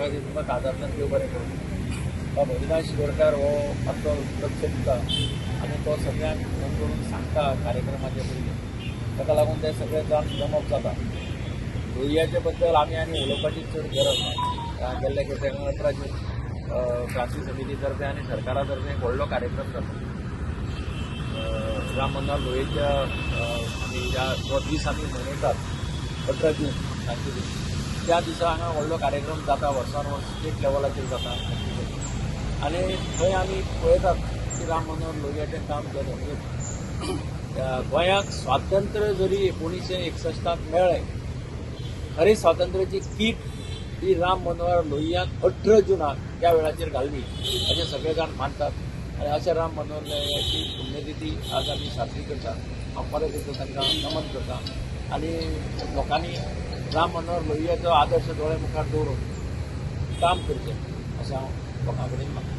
खातीर तुमकां काळजांतल्यान देव बरें करूं. बाब अविनाश शिरोडकार हो आमचो लक्ष दिता आनी तो सगळ्यांक फोन करून सांगता कार्यक्रमाचे पयलीं, ताका लागून ते सगळे जाण जमप जाता. लोहियाचे बद्दल आमी आनी उलोवपाची चड गरज ना. गेल्ले खेपे 18 जून क्रांती समिती तर्फे आनी सरकारा तर्फे एक व्हडलो कार्यक्रम जालो. राम मनोहर लोहियाच्या आमी ज्या जो दीस आमी मनयतात 18 जून क्रांती दीस, त्या दिसा हांगा व्हडलो कार्यक्रम जाता, वर्सान वर्स स्टेट लेवलाचेर जाता आनी थंय आमी पळयतात की राम मनोहर लोहियाचें काम केलें. म्हणजे गोंयाक स्वातंत्र्य जरी 1961 मेळ्ळें, खरी स्वातंत्र्याची कीट ही राम मनोहर लोहियाक 18 जुनाक त्या वेळाचेर घाल्ली अशें सगळे जाण मानतात आनी अशें राम मनोहर लोहियाची पुण्यतिथी आज आमी साजरी करतात. हांव परत एकदां तांकां नमन करता आनी लोकांनी राम मनोहर लोहियाचो आदर्श दोळे मुखार दवरून काम करचें अशें हांव लोकां कडेन मागता.